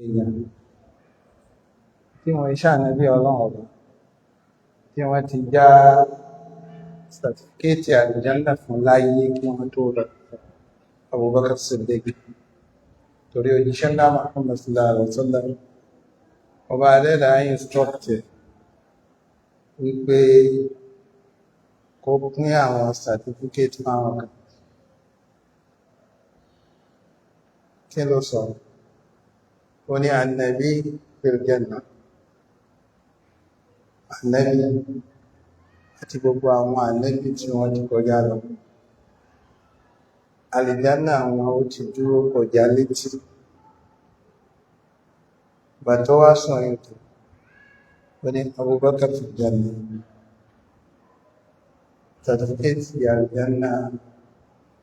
Èèyàn tí wọ́n iṣẹ́ ànábì ọlọ́run ọba tí wọ́n ti já sàtífíkéètì àlùjánnà fún láyé kí wọ́n tó lọ, Abubakar Siddiq, torí òjíṣẹ́ ńlá Muhammad sallallahu alaihi wa sallam, ọba adẹ́dàá instruct wípé kó pín àwọn sàtífíkéètì fáwọn kan. Kí ló sọ? Ó ní ànábì fil janna, ànábì àti gbogbo àwọn ànábì tí wọ́n ti kọjá lọ, àlìjánà àwọn ó ti dúró kọjá létí. Bàtọ́ wá sọ ètò, ó ní Abubakar fil janna, sàtífíkéètì àlìjánà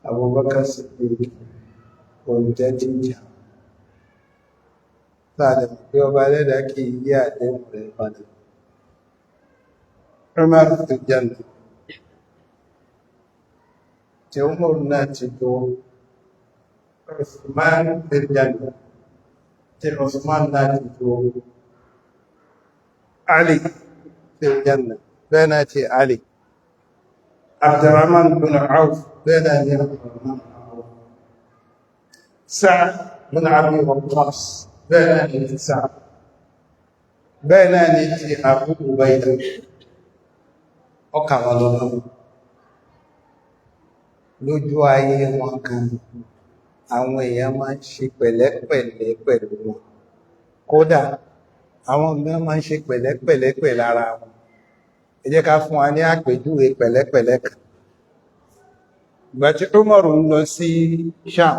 Abubakar Siddiq oúnjẹ jíjà sáàdẹ̀ pé ọba ẹlẹ́dàá kì í yí àdéhùn rẹ̀ padà. Umar fil janna, tí Umar náà ti tó. Usman fil janna, tí Usman náà ti tó. Ali fil janna, bẹ́ẹ̀ náà ti Ali. Abdurrahman bin Auf, bẹ́ẹ̀ náà ni Abdurrahman bin Auf. Sa'd bin Abi Waqqas, bẹ́ẹ̀ náà ni ti Sa'd, bẹ́ẹ̀ náà ni ti Abu Ubaida. Ọkà wọn lọ́nà lójú ayé wọn kan, àwọn èèyàn máa ń ṣe pẹ̀lẹ́pẹ̀lẹ́ pẹ̀lú wọn, kódà àwọn gan máa ń ṣe pẹ̀lẹ́pẹ̀lẹ́ pẹ̀lú ara wọn. Ẹ jẹ́ ká fún wa ní àpèjúwe pẹ̀lẹ́pẹ̀lẹ́ kan. Ìgbà tí Umaru ń lọ sí Sham,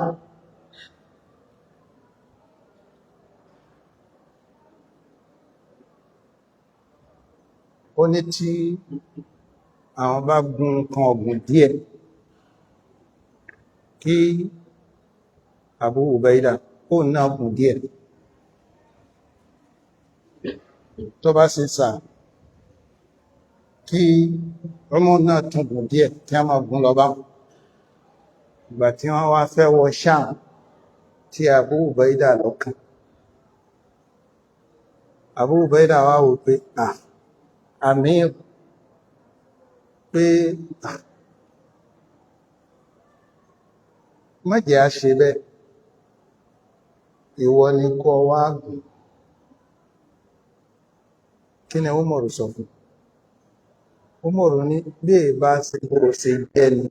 ó ní tí àwọn bá gun nǹkan ọ̀gùn díẹ̀, kí Abu Ubaida kó náà gùn díẹ̀, tó bá sì sà kí Umar náà tún gùn díẹ̀, kí a máa gùn lọ bá. Ìgbà tí wọ́n wá fẹ́ wọ Sham, tí Abu Ubaida lọ́kàn, Abu Ubaida wá wò pé àmì pé má jẹ́ á ṣe bẹ́ẹ̀, ìwọ ni kó wá gùn. Kí ni Umaru sọ fún Umaru? Ní bí èyí bá ṣe bó ṣe jẹ́ ni,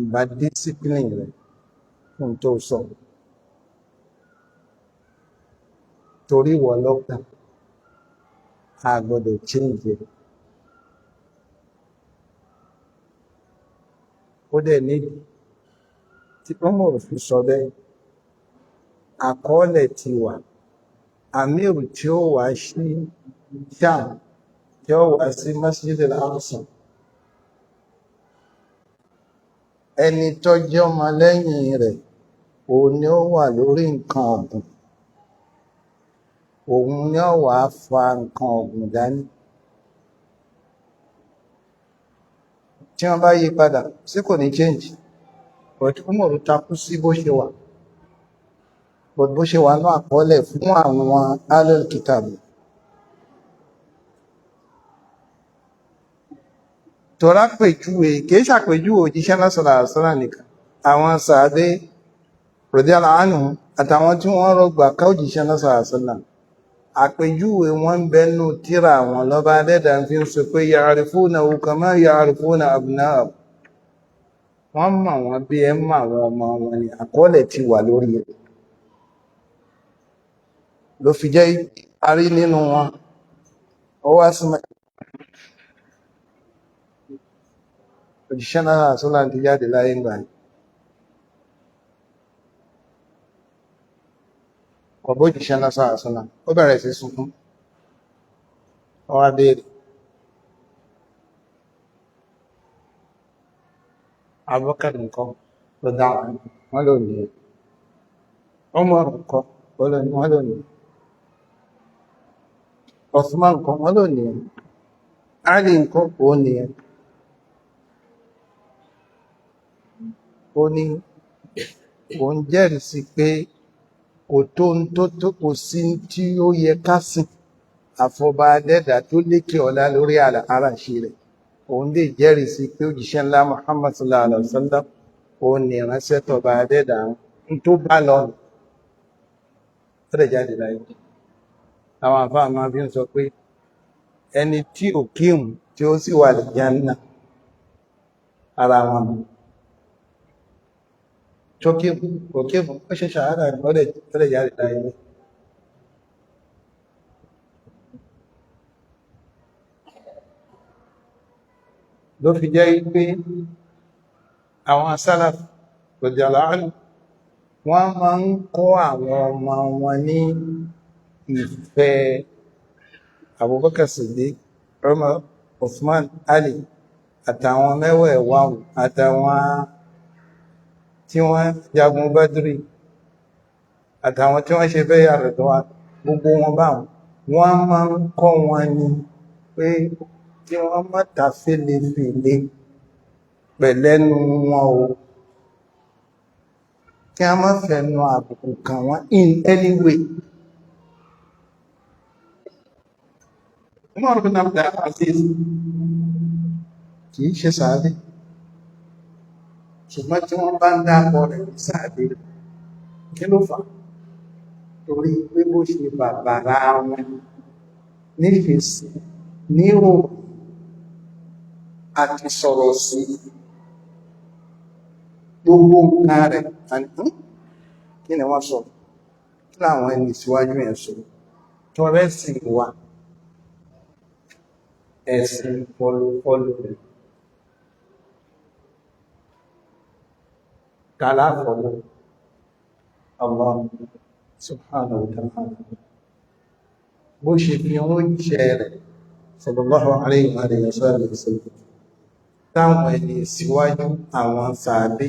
ìbá discipline rẹ̀ fún tó sọ, torí ìwọ lọ́kàn, a gbọ́dọ̀ change ẹ̀. Ó dẹ̀ nídìí tí Umaru fi sọ bẹ́ẹ̀. Àkọọ́lẹ̀ ti wà, amir tí ó wá sí Sham, tí ó wá sí Masjid al-Aqsa, ẹni tó jẹ́ ọmọ lẹ́yìn rẹ̀, òun ni ó wà lórí nǹkan ọ̀gùn, òun ni ó wà fa nǹkan ọ̀gùn dání. Tí wọ́n bá yí padà sí, kò ní change, but Umaru takú sí bó ṣe wà, but bó ṣe wà ní àkọọ́lẹ̀ fún àwọn Ahlul Kitab. Tọ́lá pèjúwe kìí ṣàpèjúwe òjíṣẹ́ lásọ̀lá àṣọ́lá nìkan, àwọn sàádé radiyallahu anhu àtàwọn tí wọ́n rọgbà ká òjíṣẹ́ lásọ̀lá àṣọ́lá, àpèjúwe wọn ń bẹnu tíra àwọn lọ́ba adẹ́dà fi ń sọ pé ya'rifunahu kama ya'rifuna abna'ahum. Wọ́n mọ̀ wọ́n bí ẹ mọ̀ àwọn ọmọ wọn ni. Àkọọ́lẹ̀ ti wà lórí rẹ̀, ló fi jẹ́ arí nínú wọn ó wá sí òjíṣẹ́ náà àṣọ́lá ti jáde láyé ńgbà ní ọ̀bọ̀ òjíṣẹ́ náà àṣọ́lá, ó bẹ̀rẹ̀ sí sunkún, ó wá béèrè Abubakar nǹkan ló dá wọn lónìí, Umar nǹkan wọn lónìí, Osman nǹkan wọn lónìí, Ali nǹkan òun nìyẹn. Ó ní òun jẹ́rìí sí pé kò tó ń tó kò sí tí ó yẹ ká sìn àfọba adẹ́dà tó lékè ọlá lórí àràṣe rẹ̀. Òun lè jẹ́rìí sí pé òjíṣẹ́ ńlá Muhammad sallallahu alaihi wa sallam òun ní ìránṣẹ́ tọba adẹ́dà ń tó bá lọ ó lè jáde láyé. Àwọn àfáà máa fi ń sọ pé ẹni tí ò kírun tí ó sì wà lè Jánnà ara wọn nù. Tó kírun kò kírun, ó ṣe ṣàhádà ní ó lè jáde láyé. Ló fi jẹ́ pé àwọn sálàf radiyallahu anhu wọ́n máa ń kọ́ àwọn ọmọ wọn ní ìfẹ́ Abubakar Siddiq, Umar, Uthman, Ali àtàwọn mẹ́wẹ̀ẹ̀wá àtàwọn tí wọ́n jagun Badri àtàwọn tí wọ́n ṣe bẹ́yà Ridwan, gbogbo wọn báwọn wọ́n máa ń kọ́ wọn ní pé kí wọ́n má ta fèlèfèlè pẹ̀lẹ́nu wọn o, kí wọ́n má fẹnu àbùkù kàn wọ́n in any way. Umar bin Abdul Aziz kì í ṣe sàábé, ṣùgbọ́n tí wọ́n bá ń dákọ rẹ̀ ní sàábé, kí ló fà á? Torí pé bó ṣe bàbàrà wọn nífẹ̀ẹ́ nírò àti sọ̀rọ̀ sí gbogbo nǹkan rẹ̀, kí ni wọ́n sọ, kí làwọn ẹni síwájú yẹn sọ, tọrẹ́sì wa ẹ̀sìn fọlufọlu rẹ̀ kàlá fọlù Allah subhanahu wa ta'ala bó ṣe fi oúnjẹ rẹ̀ sallallahu alayhi wa sallam táwọn ẹni síwájú àwọn sàábé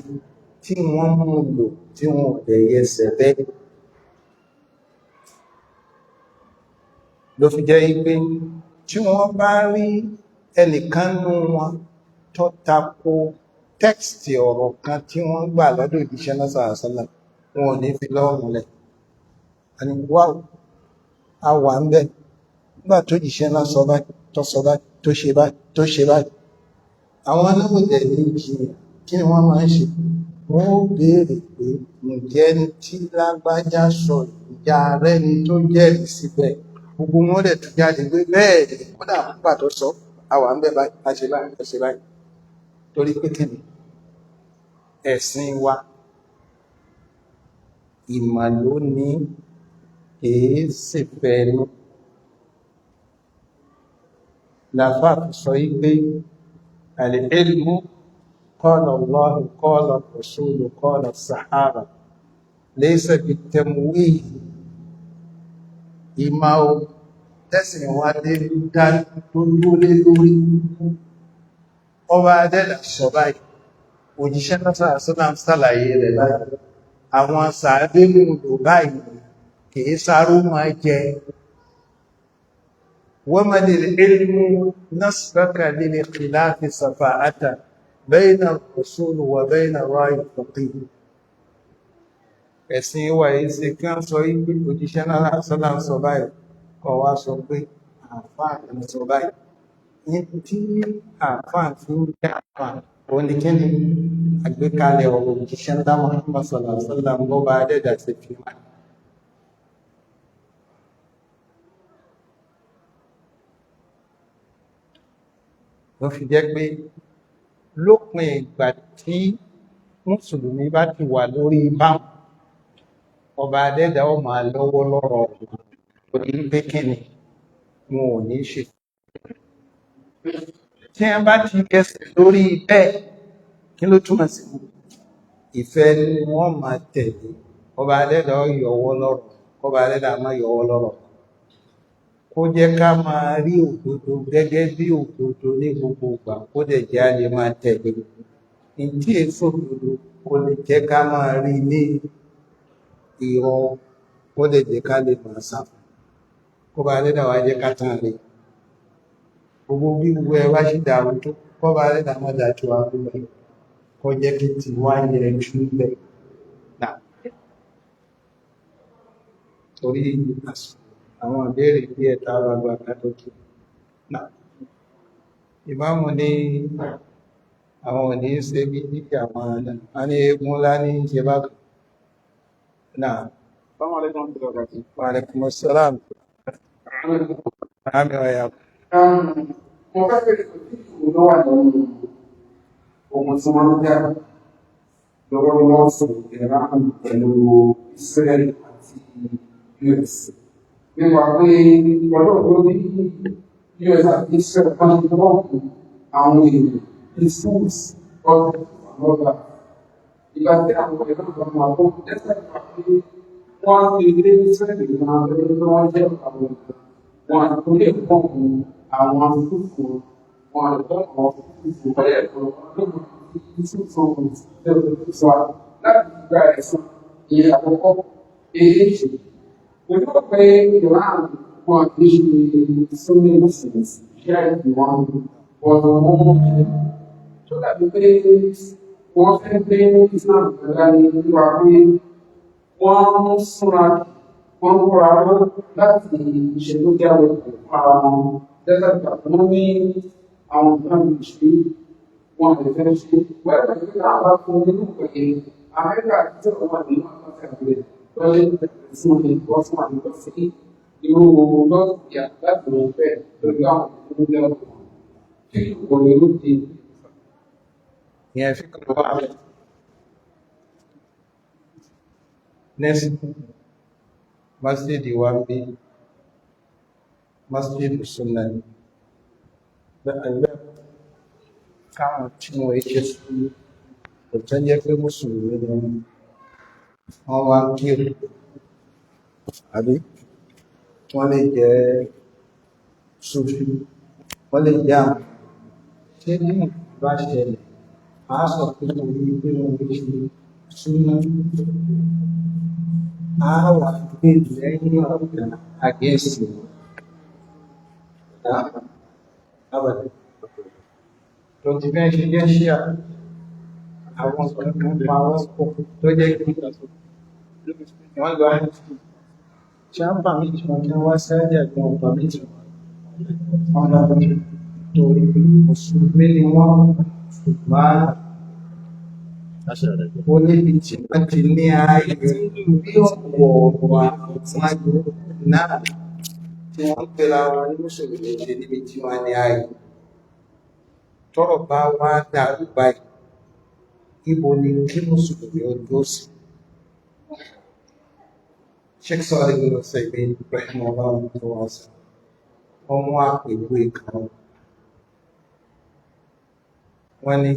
tí wọ́n mú lò tí wọ́n dẹ̀ yẹsẹ̀ bẹ́ẹ̀. Ló fi jẹ́ pé tí wọ́n bá rí ẹnìkan nú wọn tó tako tẹ́kìtì ọ̀rọ̀ kan tí wọ́n gbà lọ́dọ̀ ìbíṣẹ́ náà sàásálà, wọn ò ní fi lọ́wọ́ múlẹ̀. Àní wáò, a wà ń bẹ̀ nígbà tó jíṣẹ́ náà sọ báyìí, tó sọ báyìí, tó ṣe báyìí, tó ṣe báyìí. Àwọn aláwọ̀ dẹ̀ ní jiyàn, kí ni wọ́n máa ń ṣe? Wọ́n ó béèrè pé ǹjẹ́ tí lágbájá sọ ìyá rẹ̀ ni tó jẹ́rìí síbẹ̀. Gbogbo wọn dẹ̀ tún jáde pé bẹ́ẹ̀ ni, kódà nígbà tó sọ, a wà ń bẹ̀ báyìí, a ṣe báyìí, a ṣe báyìí. Torí pé kí ni ẹ̀sìn wa, ìmọ̀ ló ní kìí sì fẹ́nu. Làfáà fi sọ yí pé al-ilmu qala Allahu qala rasulu qala sahaba laysa bit-tamwih. Ìmọ̀ o tẹ́sìn wa dé dá tó dúró lé lórí. Ọba Adẹ́dà sọ báyìí, òjíṣẹ́ náà sàásánà ṣàlàyé rẹ̀ báyìí, àwọn sàábé mú lò báyìí, kìí sáró máa jẹ. وما العلم نصبك للخلاف صفاءة بين الرسول وبين الرأي الفقيه. Ẹ̀sìn wa yìí ṣe kí wọ́n sọ yìí pé òjíṣẹ́ náà sọ́lá ń sọ báyìí, kọ́ wá sọ pé àáfàá ń sọ báyìí. Ní tí àáfàá fi ń jẹ́ àáfàá, òun ni kí ni àgbékalẹ̀ ọ̀rọ̀ òjíṣẹ́ ńlá Muhammad sallallahu alaihi wasallam bó bá dẹ́dà sí fi hàn. Ló fi jẹ́ pé lópin ìgbà tí mùsùlùmí bá ti wà lórí báwọn, ọba adẹ́dà ó máa lọ́wọ́ lọ́rọ̀ wọn, torí pé kí ni wọn ò ní ṣe. Tí wọ́n bá ti kẹsẹ̀ lórí bẹ́ẹ̀, kí ló túmọ̀ sí? Ìfẹ́ ni wọ́n máa tẹ̀lé. Ọba adẹ́dà ó yọwọ́ lọ́rọ̀, ọba adẹ́dà máa yọwọ́ lọ́rọ̀. Kó jẹ́ ká máa rí òdodo gẹ́gẹ́ bí òdodo ní gbogbo ìgbà, kó dẹ̀ jẹ́ a lè máa tẹ̀lé. Ntí èso òdodo kó lè jẹ́ ká máa rí ní irọ́, kó lè jẹ́ ká lè máa sá fún. Kó bá adẹ́dà wá jẹ́ ká tán lé. Gbogbo bí gbogbo ẹ bá ṣe dàrú tó, kó bá adẹ́dà má dà tó wa gbogbo ẹ. Kó Kó jẹ́ kí ti wá yẹ jù bẹ̀ náà torí àsìkò àwọn ìbéèrè bí ẹ̀ta àgbà kátó kí náà. Ìmáàmù ní àwọn òní ṣe bí ní àwọn a ní eégún ńlá ní ṣe bákan náà. Assalamu alaikum warahmatullahi wabarakatuh. Wa alaikumus salam. Àmì ọ̀yà. Mo fẹ́ bèrè pé kí ìṣòro ló wà nínú ogun tí wọ́n ń jà lọ́wọ́lọ́wọ́ sí Iran pẹ̀lú Israel àti US. Nípa pé ọlọ́run ló ní US àti Israel wọ́n ti bọ́ọ̀kù àwọn èèyàn ní schools ọdún àwọn ọ̀gá. Ìgbà tí àwọn Iran bá máa bọ́ lẹ́sẹ̀ nípa pé wọ́n á fi ilé Israel gan lórí pé wọ́n jẹ́ àwọn èèyàn. Wọn àti lè bọ́ọ̀kù àwọn fúfú wọn àti bọ́ọ̀kù àwọn fúfú ọ̀rẹ́ ẹ̀kọ́ láti gba ẹ̀sùn ìyẹn àkọ́kọ́ èyí ojú pé Iran wọn kì í ṣe Sunni Muslims ṣe ìwọ̀n wọn wọn tó dàbí pé wọ́n fẹ́ gbé Islam gbẹ̀dá ní nípa pé wọ́n ń súnra wọ́n ń kóra ró láti ṣe tó jáwé fún ara wọn lẹ́sẹ̀ tàbí wọ́n ní àwọn nǹkan ìṣe wọn lè fẹ́ ṣe wẹ́rẹ́ pẹ̀lú àwọn bá fún nínú pé Amẹ́ríkà àti tí wọ́n ní wọ́n fẹ́ bẹ̀rẹ̀ lọ́lẹ́ sí wọn ní wọ́n fún àwọn lọ sí irú lọ́ọ̀dì láti wọ́n fẹ́ lórí àwọn ìlú lẹ́wọ̀n kí kò ní ló di. Ìyẹn fi kọ́ wá nẹ́sì masjid wa ń bí masjid sunna ni bẹ́ẹ̀ káwọn tí wọ́n ṣe sí kò tán jẹ́ pé mùsùlùmí ni wọ́n wọ́n wá ń kírun àbí wọ́n lè jẹ́ sufi, wọ́n lè jẹ́ àwọn ṣé ní bá ṣẹlẹ̀ a sọ pé torí pé wọ́n ṣe súná a wà gbé lẹ́yìn ọ̀gá àgẹ́sì abàdé tó ti fẹ́ ṣe jẹ́ ṣíà àwọn kankan pa wọ́n pọ̀ tó jẹ́ kí wọ́n lọ ṣe ń pàmìtì wọn kí wọ́n sáájà kí wọ́n pàmìtì wọn lọ torí mùsùlùmí ni wọ́n ṣùgbọ́n ó níbi tí wọ́n ti ní ààyè bí ọ̀pọ̀ àwọn náà tí wọ́n ń pera wọn ní mùsùlùmí ṣe níbi tí wọ́n ní ààyè. Tọ́rọ̀ bá wá dàrú báyìí, ibo ni kí mùsùlùmí ó dúró sí? Sheikh Salih bin Uthaymeen rahimahullah wọ́n mú àpèjúwe kan. Wọ́n ní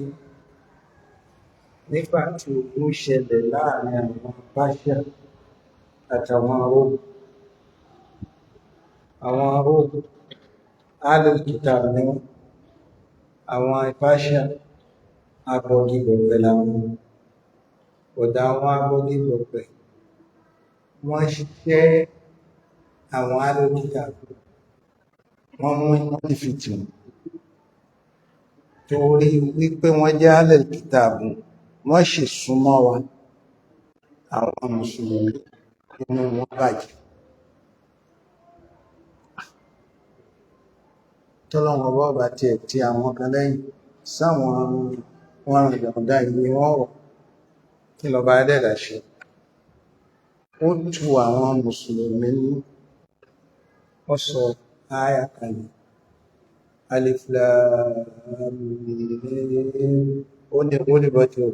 nígbà tí ogun ṣẹlẹ̀ láàrin àwọn Persia àtàwọn Rome, àwọn Rome Ahlul Kitab ni wọ́n, àwọn Persia abọgibọ̀pẹ̀ làwọn. Ọ̀dọ̀ àwọn abọgibọ̀pẹ̀ wọ́n ṣiṣẹ́ àwọn Ahlul Kitab, wọ́n mú wọ́n fi tì wọ́n torí wípé wọ́n jẹ́ Ahlul Kitab, wọ́n sì súnmọ́ wa àwọn mùsùlùmí inú wọn bàjẹ́. Tọ́lọ́wọ́n bá bá tiẹ̀ ti àwọn kan lẹ́yìn sáwọn wọn rìn dá ìwé wọn wọ̀ kí lọ́ba adẹ́dà ṣe. Ó tu àwọn mùsùlùmí ní ó sọ áyà kalẹ̀ alif lam mim ó ní ó ní bọ́ ti rò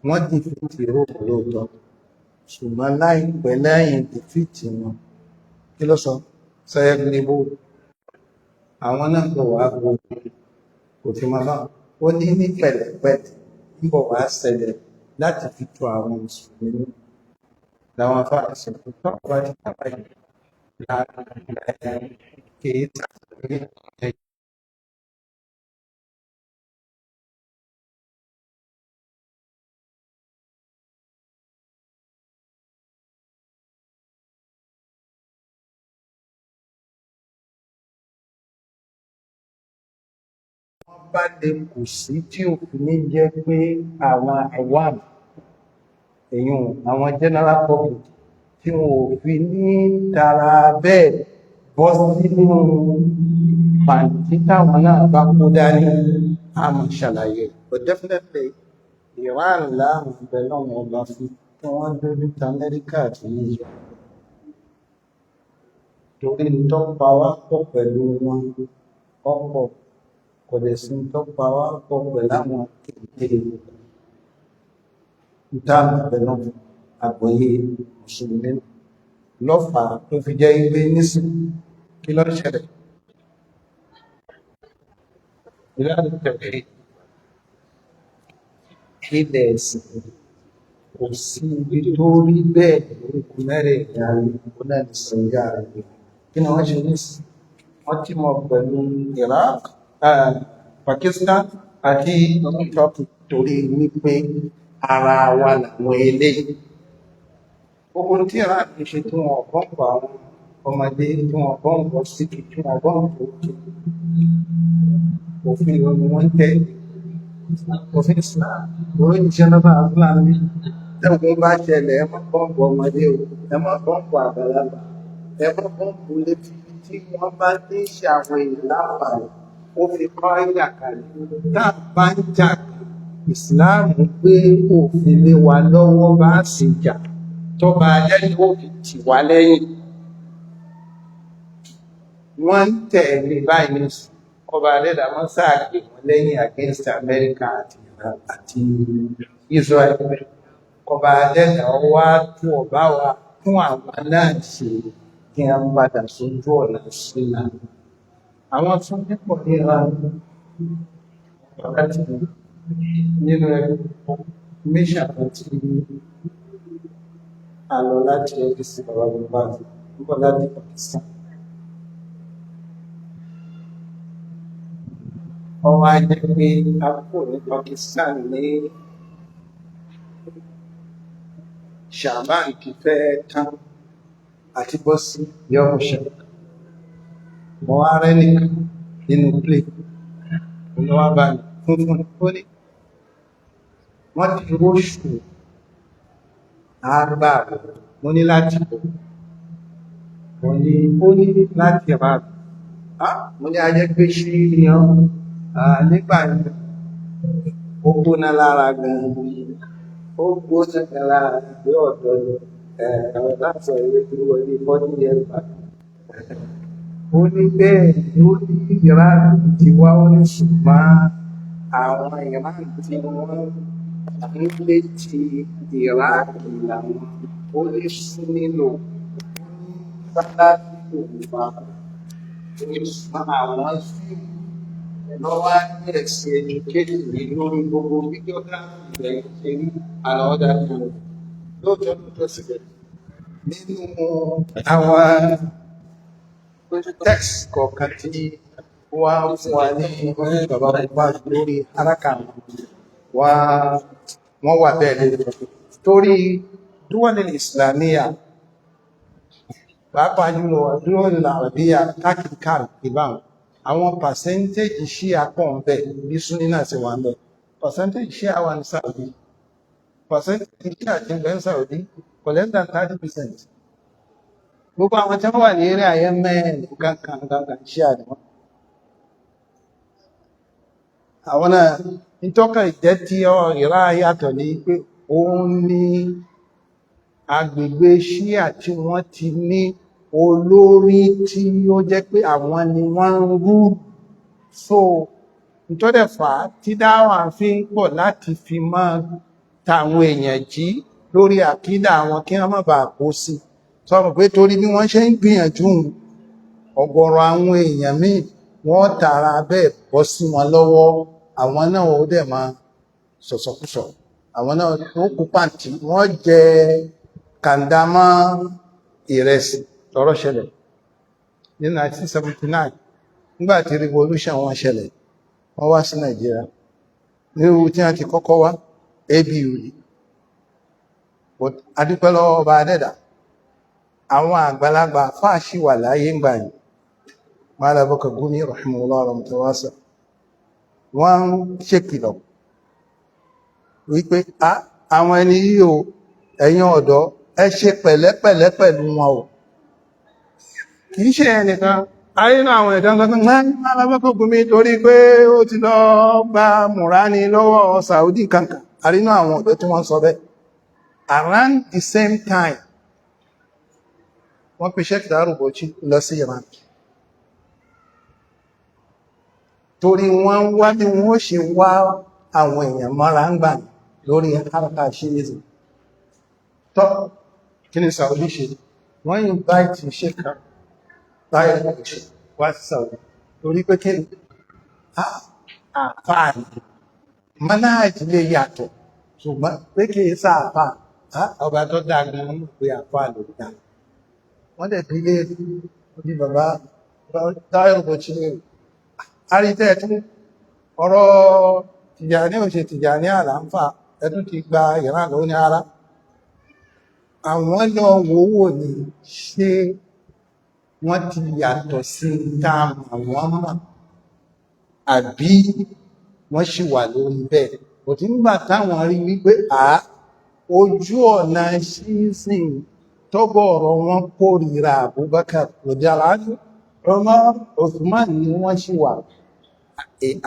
wọ́n dìfìtì róòmù lóòótọ́ ṣùgbọ́n láìpẹ́ lẹ́yìn dìfìtì wọn kí ló sọ sẹ́yẹ́gbìnibó àwọn náà kò wá gbogbo kò fi máa bá ó ní ní pẹ̀lẹ́pẹ̀lẹ́ ń bọ̀ wá ṣẹlẹ̀ láti fi tu àwọn mùsùlùmí ní làwọn afáàṣẹ sọ pé tọ́pọ̀ bá ti tàbá yìí láàrin kìí tàbí Wọ́n bá lè kù sí tí òfin ní jẹ́ pé àwọn awam, èyàn àwọn general public, tí wọn ò fi ní tara bẹ́ẹ̀ bọ́ sínú pàǹtí táwọn náà bá kó dání, a máa ṣàlàyé. But definitely Iran láàmú bẹ lọ́wọ́ ọba fún kí wọ́n dójú ta Amẹ́ríkà àti Israel, torí tó pa wá pọ̀ pẹ̀lú wọn ọ̀pọ̀, kò lè sí tó pa wá pọ̀ pẹ̀lú àwọn kékeré dáàbò pẹ̀lú àgbọ́yé mùsùlùmí lọ́fà tó fi jẹ́ pé nísìn kí ló ń ṣẹlẹ̀ ìlànà tẹ̀lé ilẹ̀ ẹ̀sìn, kò sí ibi tó rí bẹ́ẹ̀ lórúkọ mẹ́rẹ̀ẹ̀rin ayé, ó náà ní Saudi Arabia. Kí ni wọ́n ṣe nísìn? Wọ́n ti mọ̀ pẹ̀lú Iraq, Pakistan àti Turkey, torí wípé ara wa làwọn eléyìí. Gbogbo tí Iran ń ṣe, tí wọn bọ́ǹbù àwọn ọmọdé, tí wọn bọ́ǹbù síkì, tí wọn bọ́ǹbù òkè, òfin ìlú ni wọ́n ń tẹ̀lé, òfin Islam lórí ìṣẹ́ lọ́ba Fúlàní. Tẹ́gun bá ṣẹlẹ̀, ẹ má bọ́ǹbù ọmọdé o, ẹ má bọ́ǹbù àgbàlagbà, ẹ má bọ́ǹbù létí tí wọ́n bá ti ń ṣe àwọn èèyàn láǹfààní. Ó fi kọ́ ìyà kalẹ̀ tá a bá ń jà, ìsìláàmù gbé òfin lé wa lọ́wọ́ bá a sì jà tọ́ba lẹ́yìn ó fi tì wá lẹ́yìn. Wọ́n ń tẹ̀lé báyìí ní ọba alẹ́dàá wọ́n sáà gbé wọn lẹ́yìn against America àti Israel. Ọba alẹ́dàá wá tú ọba wa fún àwọn náà ṣe kí wọ́n padà sójú ọ̀nà sílá. Àwọn tún pípọ̀ ní Iran wákàtí nínú ẹgbẹ́ mission kan tí a lọ láti ọ́fíìsì bàbá bàbá ń bọ̀ láti Pakistan. Wọ́n wá jẹ́ pé a kúrò ní Pakistan ní Shaban ti fẹ́ tán àti bọ́ sí yọmọṣẹ́. Mo wá rẹ́ nìkan nínú plane, òun wá bá mi funfun, ó ní wọ́n ti róṣù àgbà. Mo ní láti bọ̀, mo ní ó ní láti rà á. Mo ní ajẹ́ pé ṣí yan nígbà yẹn, ó gbóná lára gan-an, ó gbóná gan lára pé ọ̀dọ́ ni àwọn láti ìwé tí wọlé 40 years back. Ó ní bẹ́ẹ̀ ni, ó ní Iran ti wá, ó ní ṣùgbọ́n àwọn Iran tí wọ́n ń lé ti Iraq làwọn, ó ní sún nílò sálábì Yorùbá, ó ní ṣùgbọ́n àwọn sí lọ́wọ́ ní ẹ̀sìn educate mi lórí gbogbo videography rẹ̀ ṣe rí and other things. Lóòótọ́ lóòótọ́ síbẹ̀ nínú àwọn text kọ̀ọ̀kan tí wọ́n fún wa ní bàbá bàbá lórí haraka wọ́n wà bẹ́ẹ̀ lóòótọ́, torí duwal islamiyya, pàápàá jùlọ duwal arabiyya káàkiri káàkiri báwọn, àwọn percentage ṣíà pọ̀ ń bẹ bí Sunni náà ṣe wà ń bẹ. Percentage ṣíà wà ní Saudi, percentage ṣíà ti ń bẹ ní Saudi kò less than 30%. Gbogbo àwọn tí wọ́n wà ní eré ayé mẹ́rin kankan kankan ṣíà ni wọ́n. Àwọn náà nítọ́ka ìjẹ́ tí ìrá yàtọ̀ ní pé òun ní agbègbè ṣíà tí wọ́n ti ní olórí tí ó jẹ́ pé àwọn ni wọ́n ń rú. So nítọ́dẹ̀ fà á tí dáwà fi ń pọ̀ láti fi máa ta àwọn èèyàn jí lórí àkídà àwọn kí wọ́n má bàa kó sí sọ pé torí bí wọ́n ṣe ń gbìyànjú, ọ̀gọ̀rọ̀ àwọn èèyàn míì wọ́n tara bẹ́ẹ̀ bọ́ sí wọn lọ́wọ́, àwọn náà ó dẹ̀ máa sọ̀sọ̀kúsọ̀, àwọn náà ó kú pàǹtí, wọ́n jẹ kàńdá mọ́ ìrẹsì. Tọrọ ṣẹlẹ̀ ní 1979 nígbà tí revolution wọn ṣẹlẹ̀, wọ́n wá sí Nàìjíríà nírú tí wọ́n ti kọ́kọ́ wá ABU ni. But adúpẹ́ lọ́wọ́ ọba adẹ́dà, àwọn àgbàlagbà fáàṣì wà láyé ń gbà yìí. Malam Abubakar Gumi rahimahullah rahmatawasa. Wọ́n ń ṣèkìlọ̀ wípé àwọn ẹni yìí o, ẹ̀yin ọ̀dọ́, ẹ ṣe pẹ̀lẹ́pẹ̀lẹ́ pẹ̀lú wọn o. Kì í ṣe ẹnìkan ayé náà, àwọn ẹ̀dá sọ pé alábọ́kọ̀ Gumi torí pé ó ti lọ gba Mùrání lọ́wọ́ Saudi kankan. Àrínú àwọn ọ̀dọ́ tí wọ́n sọ bẹ́ẹ̀. Around the same time, wọ́n pe Sheikh Dahiru Bauchi lọ sí Iran, torí wọ́n wá bí wọ́n ṣe wá àwọn èèyàn mọ́ra ń gbà lórí haraka Shiism. Tọ́ kí ni Saudi ṣe? Wọ́n invite Sheikh Dahiru Bauchi wá sí Saudi, torí pé kí ni àfáà ní manhaj lè yàtọ̀, ṣùgbọ́n pé kì í sáàfà, ọba tó dáa gan mọ̀ pé àfáà ló dáa. Wọ́n dẹ̀ bí lé ní bàbá Dahiru Bauchi lè àrítẹ́ tún ọ̀rọ̀ Tìjàní ò ṣe Tìjàní àlàáfà, ẹtún ti gba Iran ló ní ara àwọn lọ wòówò ní ṣé wọ́n ti yàtọ̀ sí táàmù àwọn mọ̀, àbí wọ́n ṣì wà lórí bẹ́ẹ̀. Kò tí ń gbà táwọn rí wípé ojú ọ̀nà ṣíṣìn tọ́bọ̀ ọ̀rọ̀ wọn kórìíra Abubakar radiyallahu anhu, Umar, Uthman ni wọ́n ṣì wà.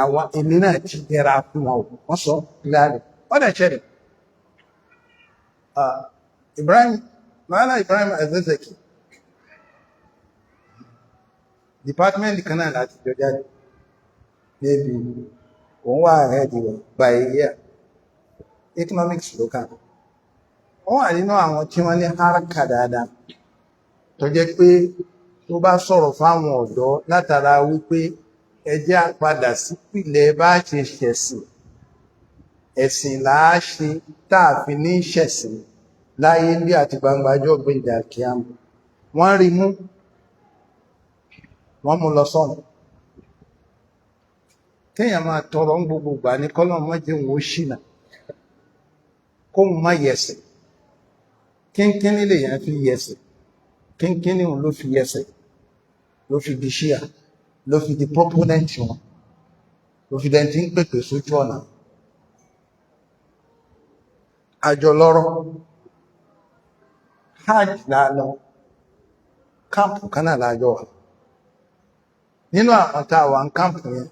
Àwọn èmi náà ti yẹra fún wọn, wọ́n sọ láàrin wọ́n dẹ̀ ṣẹlẹ̀. Ibrahim Malam Ibrahim Azizaki, department kan náà láti jọ jáde, maybe òun wà ahead rẹ̀ by a year. Economics ló kà. Wọ́n wà nínú àwọn tí wọ́n ní haraka dáadáa, tó jẹ́ pé tó bá sọ̀rọ̀ fáwọn ọ̀dọ́ látara wípé ẹ jẹ́ á padà sípìlẹ̀ bá ṣe ṣẹ̀sìn, ẹ̀sìn làá ṣe tá a fi ní ṣẹ̀sìn láyé bí àti gbangba ọjọ́ gbẹ̀dẹ̀ kíámù. Wọ́n rí mú, wọ́n mú lọ sọ́run. Kéèyàn máa tọrọ ń gbogbo ìgbà ní kọ́lọ́ má jẹ́ òun ó ṣìnà, kóun má yẹsẹ̀. Kínkínní lèèyàn fi yẹsẹ̀, kínkínní òun ló fi yẹsẹ̀, ló fi di ṣíà, ló fi di proponent wọn, ló fi dẹni tí ń pèpè sójú ọ̀nà àjọ lọ́rọ̀. Hajj là lọ, camp kan náà lájọ wà. Nínú àwọn tá a wà ń camp yẹn,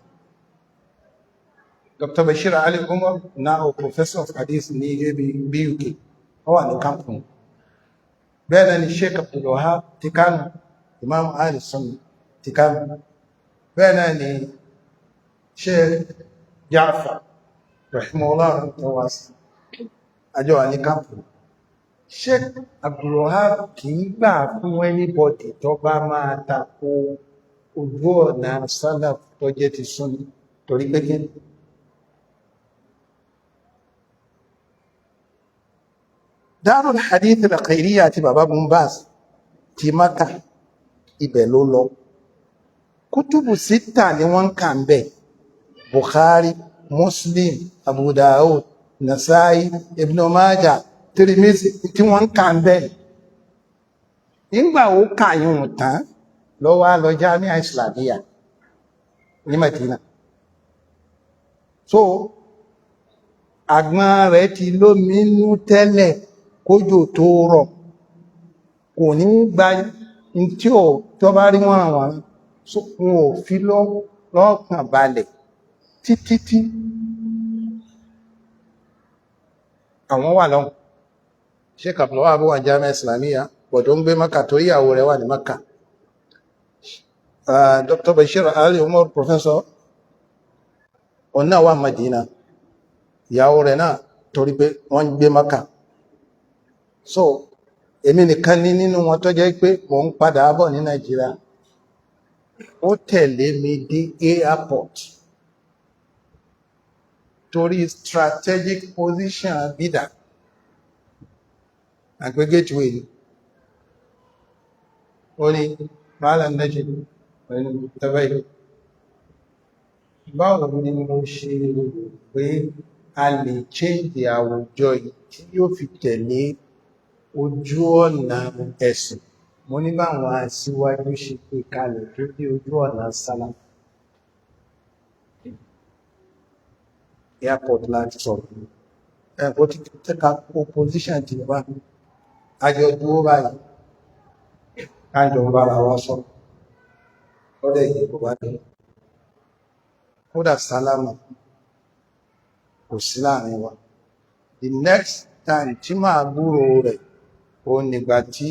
Dr. Bashir Ali Umar, now professor of hadith ní BUK, ó wà ní camp yẹn. Bẹ́ẹ̀ náà ni Sheikh Abdul Wahab ti Kano, Imam Ali Sunni ti Kano. Bẹ́ẹ̀ náà ni Sheikh Ja'far rahimahullah rahmatawasi, àjọ wà ní camp. Sheikh Abdul Wahab kì í gbà fún anybody tó bá máa tako ojú ọ̀nà salaf tó jẹ́ ti Sunni, torí pé kí Darul Hadith al-Khairiyya àti bàbá Bin Baz ti Maka, ibẹ̀ ló lọ. Kútùbù síta ni wọ́n ń kà ń bẹ̀: Bukhari, Muslim, Abu Dawud, Nasai, Ibn Majah, Tirmidhi, tí wọ́n ń kà ń bẹ̀. Nígbà ó kà yún tán lọ́wọ́ á lọ Jamia Islamiyya ní Madina. So àgbọn rẹ̀ ti lómi nú tẹ́lẹ̀ kójò tó rọ̀, kò ní gba tí ò tó bá rí wọ́n wọ́n wọn ò fi lọ́kàn balẹ̀ títí tí àwọn wà lọ́hùn. Sheikh Abdulwahab wà Jamia Islamiyya, bọ̀dọ̀ ń gbé Maka torí ìyàwó rẹ̀ wà ní Maka. Dr. Bashir Ali Umar, professor, òun náà wà Madina, ìyàwó rẹ̀ náà, torí pé wọ́n ń gbé Maka. So èmi nìkan ní nínú wọn tó jẹ́ pé mò ń padà bọ̀ ní Nàìjíríà. Ó tẹ̀lé mi dé airport torí strategic position bídà àgbé gateway ni. Ó ní Malam Najib pẹ̀lú tẹ́bẹ̀, báwo ni mo ṣe rò pé a lè change àwùjọ yìí tí yóò fi tẹ̀lé ojú ọ̀nà ẹ̀sìn? Mo ní báwọn aṣíwájú ṣe pé kalẹ̀ tó dé ojú ọ̀nà sálá. Airport láti sọ̀rọ̀. Ẹ̀kọ́ tí tẹ́ka kó position ti wá, àjọ dúró báyìí, kájọ ń bára wa sọ. Lọ́dẹ̀ yìí kò bá dé, kódà sálámà kò sí láàrin wa. The next time tí màá gbúrò rẹ̀, ó nígbà tí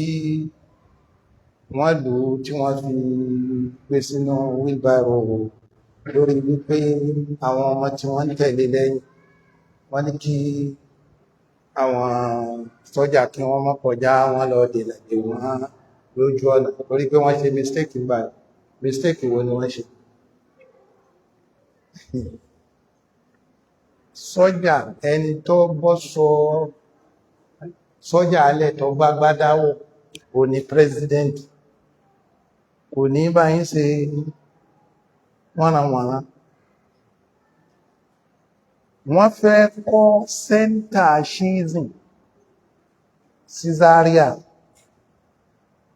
wọ́n lù ú tí wọ́n fi gbé sínú wheelbarrow, lórí wípé àwọn ọmọ tí wọ́n ń tẹ̀lé lẹ́yìn, wọ́n ní kí àwọn sọ́jà kí wọ́n má kọjá, wọ́n lọ dènà dè wọ́n lójú ọ̀nà torí pé wọ́n ṣe mistake gbà. Mistake wo ni wọ́n ṣe? Sọ́jà, ẹni tó bọ́ sọ sọ́jà alẹ́ tó gbágbádáwò, ò ní president, kò ní báyìí ṣe wọ́nranwọ̀nran. Wọ́n fẹ́ kọ́ center Shiism sí Zaria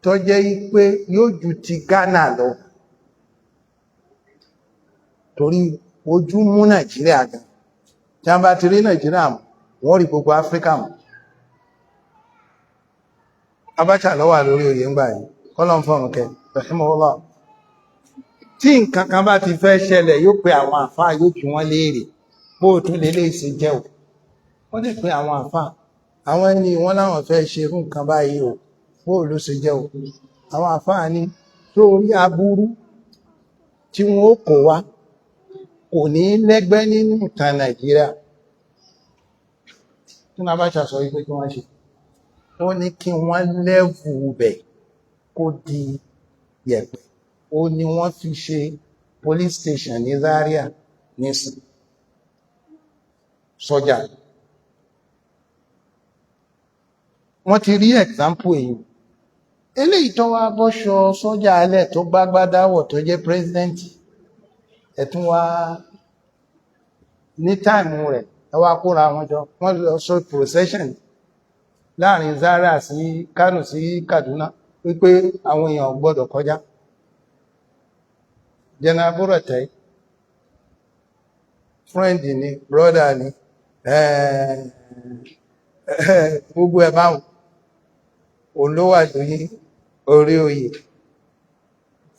tó jẹ́ pé yóò ju ti Ghana lọ, torí ojú mú Nàìjíríà gan. Tí wọ́n bá ti rí Nàìjíríà mú, wọ́n rí gbogbo Áfíríkà mú. Abacha ló wà lórí oyè ńgbà yìí, kọ́lọ̀ ń fọ̀rùn kẹ, rahimahullah. Tí nǹkan kan bá ti fẹ́ ṣẹlẹ̀, yóò pe àwọn àfáà, yóò kí wọ́n léèrè bó o tún lè lè ṣe jẹ́ o. Wọ́n lè pe àwọn àfáà, àwọn ẹni wọ́n láwọn fẹ́ ṣe irú nǹkan báyìí o, bó o ló ṣe jẹ́ o. Àwọn àfáà ní torí aburú tí wọ́n ó kó wá kò ní lẹ́gbẹ́ nínú ìtàn Nàìjíríà. Tí wọ́n bá ṣàṣọ wípé kí wọ́n ṣe, ó ní kí wọ́n level bẹ̀ kó di yẹ̀pẹ̀. Ó ní wọ́n fi ṣe police station ní Zaria nísìn sọ́jà. Wọ́n ti rí example èyí. Eléyìí tó wá bọ́ṣọ sọ́jà alẹ́ tó gbágbádáwọ̀ tó jẹ́ president, ẹ̀tún wá ní time rẹ̀, ẹ wá kóra wọn jọ, wọ́n lọ sọ procession láàrin Zaria sí Kano sí Kaduna wípé àwọn èèyàn gbọ́dọ̀ kọjá. General Buratai, friend ni, brother ni, gbogbo ẹ̀ báwọn, òun ló wà lórí orí oyè.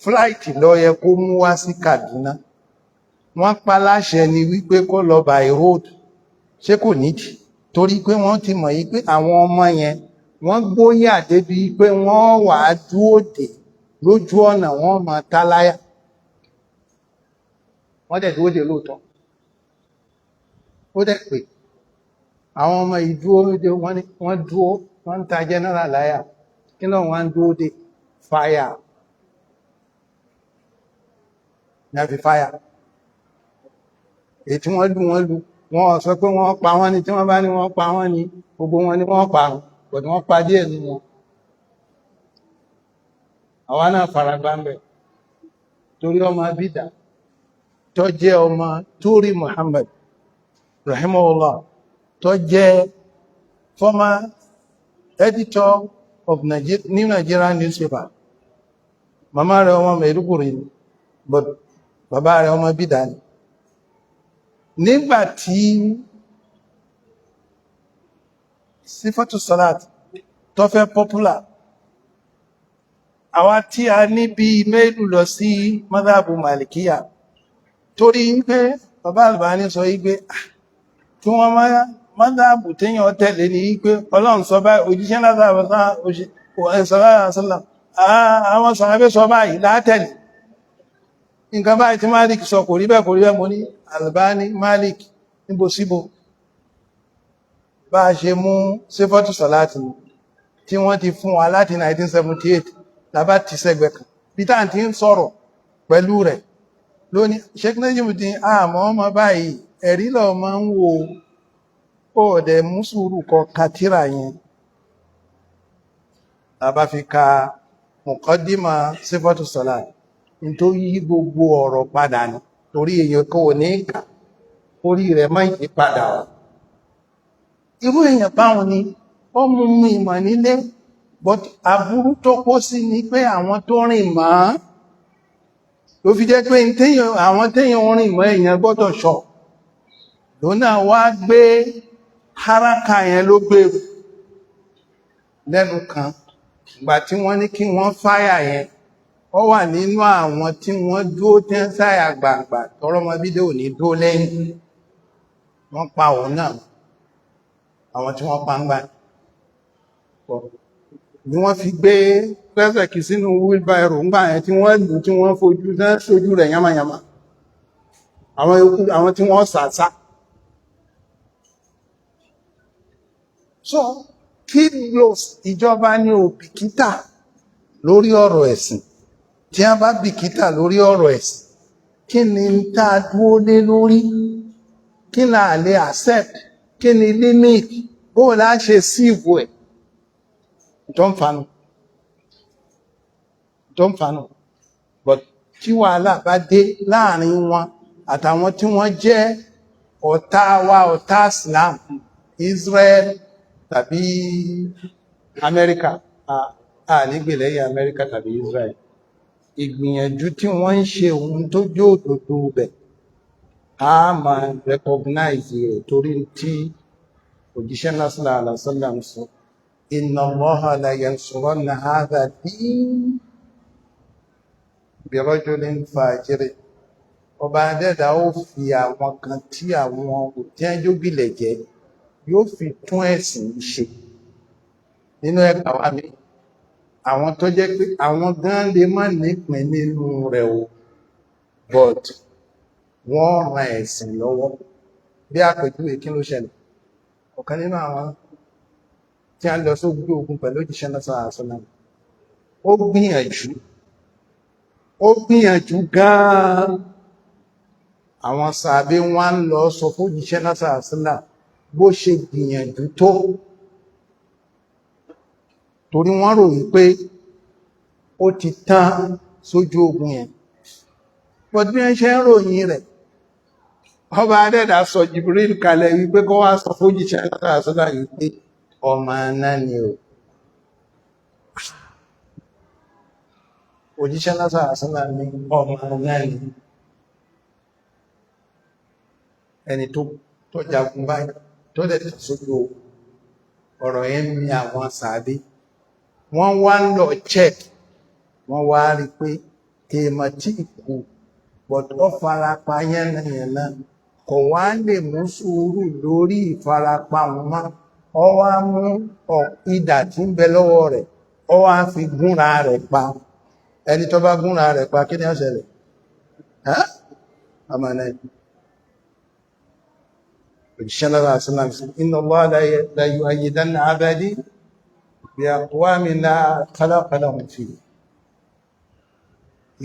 Flight ló yẹ kó mú wá sí Kaduna. Wọ́n pa láṣẹ ni wípé kó lọ by road. Ṣé kò nídìí? Torí pé wọ́n ti mọ̀ yí pé àwọn ọmọ yẹn, wọ́n gbóyà débi pé wọ́n wà á dúró dè lójú ọ̀nà, wọ́n máa táláyà. Wọ́n dẹ̀ dúró dè lóòótọ́. Ó dẹ̀ pé àwọn ọmọ yìí dúró dé, wọ́n ní wọ́n dúró, wọ́n ń ta general láyà. Kí náà wọ́n ń dúró dé? Fire ní a fi fire. Èyí tí wọ́n lù, wọ́n lù. Wọ́n sọ pé wọ́n pa wọ́n ní. Tí wọ́n bá ní wọ́n pa wọ́n ní, gbogbo wọn ni wọ́n pa, but wọ́n pa díẹ̀ nínú wọn. Àwa náà fara gbá ń bẹ̀ torí ọmọ abídà tó jẹ́ ọmọ Turi Muhammad rahimahullah, tó jẹ́ former editor of New Nigerian newspaper. Màmá rẹ̀ ọmọ Maiduguri ni, but bàbá rẹ̀ ọmọ bídà ni. Nígbà tí sífọ́tù salat tó fẹ́ popular, àwa tí a ní bí méèlù lọ sí madhabu malikiya, torí pé bàbá Albani sọ wípé kí wọ́n máa madhabu téèyàn tẹ̀lé ní wípé Ọlọ́run sọ báyìí, òjíṣẹ́ lásàrásàlá, àwọn sàábé sọ báyìí látẹ̀lé. Nǹkan báyìí tí Malik sọ kò rí bẹ́ẹ̀, kò rí bẹ́ẹ̀. Mo ní Albani, Malik níbo síbo? Bá a ṣe mú sífọ́tù sọ̀láàtì tí wọ́n ti fún wa láti 1978 lábá ti sẹ́gbẹ̀ kan, peter ti ń sọ̀rọ̀ pẹ̀lú rẹ̀ lónìí. Sheikh Najimudeen, àmọ́ ọmọ báyìí ẹ̀rí lọ máa ń wo ó dẹ̀ mú sùúrù kọ katira yẹn. Lábá fi ka muqaddima sífọ́tù sọ̀láàtì nítorí yí gbogbo ọ̀rọ̀ padà ní torí èèyàn kò ní kà orí rẹ̀ má yí padà wá. Irú èèyàn báwọn ni ó mú mú ìmọ̀ nílé, but aburú tó kó sí ni pé àwọn tó rìn mọ́ ló fi jẹ́ pé àwọn téèyàn rìn mọ́, èèyàn gbọ́dọ̀ ṣọ́. Ló Lòun náà wá gbé haraka yẹn ló gbé lẹ́nu kan. Ìgbà tí wọ́n ní kí wọ́n fáyà yẹn, ó wà nínú àwọn tí wọ́n dúró tẹ́ ń sáyà gbàǹgbà tọrọmọbídé ò ní dúró lẹ́yìn. Wọ́n pa òun náà, àwọn tí wọ́n pa ń gbà ni wọ́n fi gbé pẹ́sẹ̀kì sínú wheelbarrow ńgbà yẹn tí wọ́n lù, tí wọ́n fojú tán sójú rẹ̀ yamayama. Àwọn yòókù, àwọn tí wọ́n sàsá. So kí ló ìjọba ní ò bìkítà lórí ọ̀rọ̀ ẹ̀sìn? Tí a bá bìkítà lórí ọ̀rọ̀ ẹ̀sìn, kí ni ń tá a dúró lé lórí? Kí là lè accept? Kí ni limit? Bó la ṣe síìvù ẹ̀? Tó ń fanu, tó ń fanu. But tí wàhálà bá dé láàrin wọn àtàwọn tí wọ́n jẹ́ ọ̀tá wa, ọ̀tá Islam, Israel tàbí Amẹ́ríkà, a nígbèlẹ́yìn Amẹ́ríkà tàbí Israel, ìgbìyànjú tí wọ́n ń ṣe ohun tó jó òdodo bẹ̀, a máa recognize rẹ̀ torí tí òjíṣẹ́ náà sallallahu alaihi wasallam sọ, inna Allaha la yansuranna hadha din bi rajulin fajirin. Ọba adẹ́dà ó fi àwọn kan tí àwọn òtíẹ́jógìlẹ̀ jẹ́ yóò fi tún ẹ̀sìn ṣe. Nínú ẹgbà wa mi, àwọn tó jẹ́ pé àwọn gan lè má nípìn nínú rẹ̀ o, but wọ́n ran ẹ̀sìn lọ́wọ́. Bí àpèjúwe, kí ló ṣẹlẹ̀? Ọ̀kan nínú àwọn tí a lọ sójú ogun pẹ̀lú òjíṣẹ́ náà sallallahu alaihi wasallam, ó gbìyànjú, ó gbìyànjú gan-an. Àwọn sàbí wọn ń lọ sọ fún òjíṣẹ́ náà sallallahu alaihi wasallam bó ṣe gbìyànjú tó, torí wọ́n rò wípé ó ti tán sójú ogun yẹn. But bí wọ́n ṣe ń ròyìn rẹ̀, ọba adẹ́dà sọ Jibril kalẹ̀ wípé kó wá sọ fún òjíṣẹ́ náà sallallahu alaihi wasallam wípé ọmọ náà ni o. Òjíṣẹ́ náà sallallahu alaihi wasallam ní ọmọ náà ni ẹni tó jagun báyìí tó dẹ̀ tẹ̀ sójú ogun. Ọ̀rọ̀ yẹn ní àwọn sàábé wọ́n wá ń lọ check, wọ́n wá rí pé èèmọ̀ tí kú, but ó farapa yánnayànna, kò wá lè mú sùúrù lórí ìfarapa wọn mọ́. Ó wá mú idà tí ń bẹ lọ́wọ́ rẹ̀, ó wá fi gúnra rẹ̀ pa. Ẹni tó bá gúnra rẹ̀ pa, kí ni ó ṣẹlẹ̀? Ọmọ náà. Òjíṣẹ́ náà sallam sí inna Allah la yu'ayyidanna abadi bi aqwamin la khalaqa lahum fi.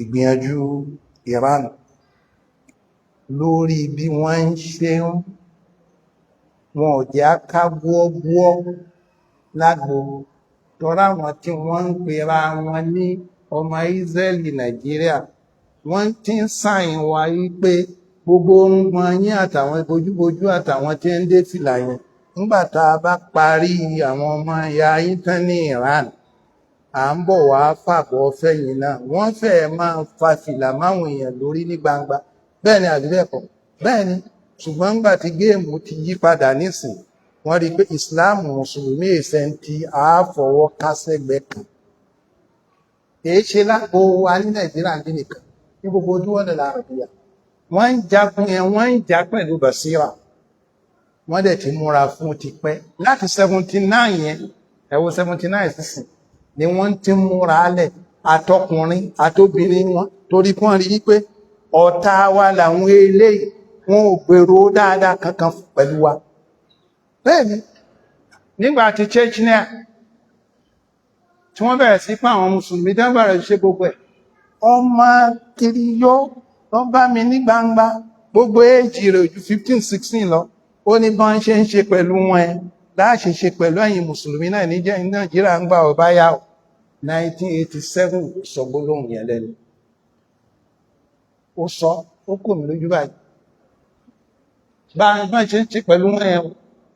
Ìgbìyànjú Iran lórí bí wọ́n ń ṣe ń wọn ò jẹ́ ká gbọ́gbọ́ lágbo tọ́rọ àwọn tí wọ́n ń pera wọn ní ọmọ Israẹli Nàìjíríà, wọ́n ti ń sàyìn wa wípé gbogbo orúngbọ̀n yín àtàwọn bojúbojú àtàwọn tí ń dé fìlà yẹn, nígbà tá a bá parí àwọn ọmọ ìyá yín tán ní Iran, à ń bọ̀ wá fàbọ̀ fẹ́yìn náà. Wọ́n fẹ́ẹ̀ máa fa fìlà máwọn èèyàn lórí ní gbangba. Bẹ́ẹ̀ ni àbí bẹ́ẹ̀ kọ́? Bẹ́ẹ̀ ni. Ṣùgbọ́n nígbà tí géèmù ti yí padà nísìn, wọ́n rí i pé Islam mùsùlùmí èsẹ̀ ń ti àáfọwọ́ kásẹ̀gbẹ́ kan. Kìí ṣe lágbo wa ní Nàìjíríà ní nìkan, ní gbogbo ojú ọ̀nà làrọ̀bíyà wọ́n ń jagun yẹn, wọ́n ń jà pẹ̀lú basira. Wọ́n dẹ̀ ti múra fún tipẹ́ láti 79 yẹn. Ẹ wo 79 sísìn ni wọ́n ti múra lẹ̀, àtọkùnrin àtobìnrin wọn, torí kí wọ́n rí i pé ọ̀tá wa làwọn eléyìí, wọn ò gbèrò dáadáa kankan pẹ̀lú wa. Bẹ́ẹ̀ ni nígbà tí Chechnya tí wọ́n bẹ̀rẹ̀ sí pa àwọn mùsùlùmí, tí wọ́n bẹ̀rẹ̀ ṣe gbogbo ẹ̀, ọmọ kiri yó lọ bá mi ní gbangba, gbogbo éèjì rẹ̀ ojú 15 16 lọ. Ó ní bọ́n ṣe ń ṣe pẹ̀lú wọn ẹ láṣẹ ṣe pẹ̀lú ẹ̀yin mùsùlùmí náà ní jẹ́ Nàìjíríà ń gbà ọba yá o. 1987 sọ gbólóhùn yẹn lẹ́nu, ó sọ, ó kò mí lójú báyìí. Bá bá ṣe ń ṣe pẹ̀lú wọn ẹ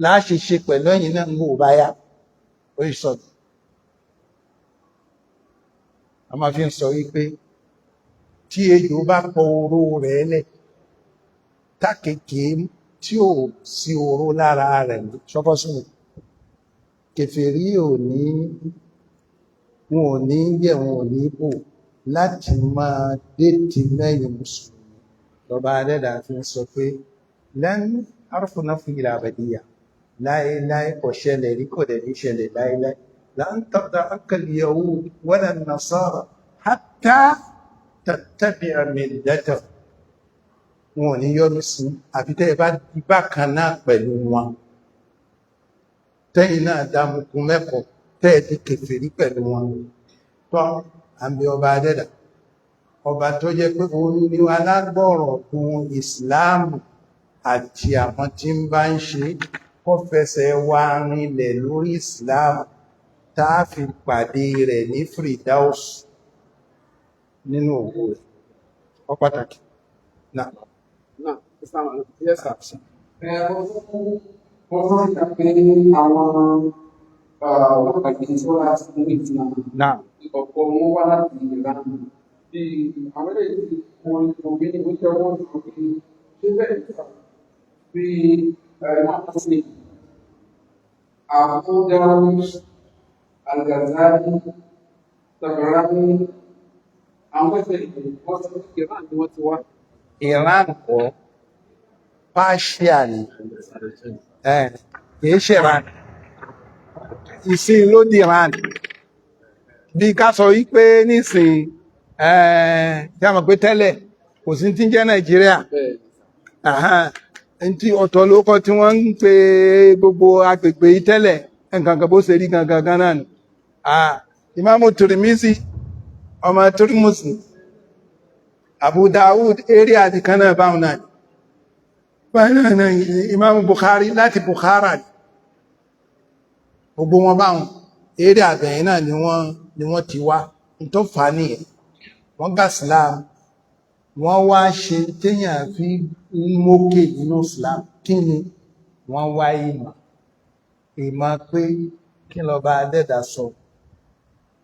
láṣẹ ṣe pẹ̀lú ẹ̀yin náà ń gbò bá yá. Ó sọ, a máa fi ń sọ wípé tí ejò bá pọ oró rẹ̀ lẹ̀ tákèké tí ò sí oró lára rẹ̀ ṣọ́pọ́sùn. Kèfèrí ò ní, wọn ò ní yẹ̀, wọn ò ní bò láti máa dé ti mẹ́yìn mùsùlùmí. Lọ́ba adẹ́dà fi ń sọ pé lan harfu nafi ila abadiyya, láéláé kò ṣẹlẹ̀ rí, kò dẹ̀ ní ṣẹlẹ̀ láéláé. Lan tarda anka al-yahud wala an-nasara hatta tattabi'a millatahum. Wọn ò ní yọ́nú sí àfi tẹ́ ẹ bá di bákan náà pẹ̀lú wọn, tẹ́yìn náà dámukun mẹ́kọ̀ọ́, tẹ́ ẹ di kèfèrí pẹ̀lú wọn. Tọ́ àmì ọba adẹ́dà, ọba tó jẹ́ pé òun ni alágbọ̀rọ̀ fún ìsìláàmù àti àwọn tí ń bá ń ṣe, kó fẹsẹ̀ wa rinlẹ̀ lórí ìsìláàmù tá a fi pàdé rẹ̀ ní Firdaus nínú òwò rẹ̀. Ọ pàtàkì náà. Náà, Assalamu alaikum. Yes, sir. Mo fún ìgbà pé àwọn ọlọ́pàá tí wọ́n láti mú ìtìlá Náà. ọ̀pọ̀ wọn wá láti Iran. Bí àwọn eléyìí mo rí ní oúnjẹ wọn sọ pé ṣé bẹ́ẹ̀ ni bí wọ́n ṣe Abu Dawud, Al-Ghazali, Tabarani, àwọn fẹ́fẹ́ ìlú wọ́n sọ pé Iran ni wọ́n ti wá. Iran kọ́, Persia ni, kìí ṣe Iran. Ìsìn ló di Iran. Bí ká sọ wípé nísìn, tí a mọ̀ pé tẹ́lẹ̀ kò sí tí ń jẹ́ Nàìjíríà. Ntí ọ̀tọ̀ ló kọ́ tí wọ́n ń pe gbogbo agbègbè yìí tẹ́lẹ̀, nǹkan kan bó ṣe rí gangan gan náà nù. Ìmáàmù Tirmizi, ọmọ Tirmizi, Abu Dawud, area àti kan náà báwọn náà. Báyìí náà Ìmáàmù Bukhari láti Bukhara ni. Gbogbo wọn báwọn area àbẹ̀yìn náà ni wọ́n ti wá. N tó fà á nìyẹn. Wọ́n gbà Islam, wọ́n wá ṣe téèyàn fi ń mókè nínú Islam. Kí ni wọ́n wá? Ìmọ̀, ìmọ̀ pé kí lọ́ba adẹ́dà sọ,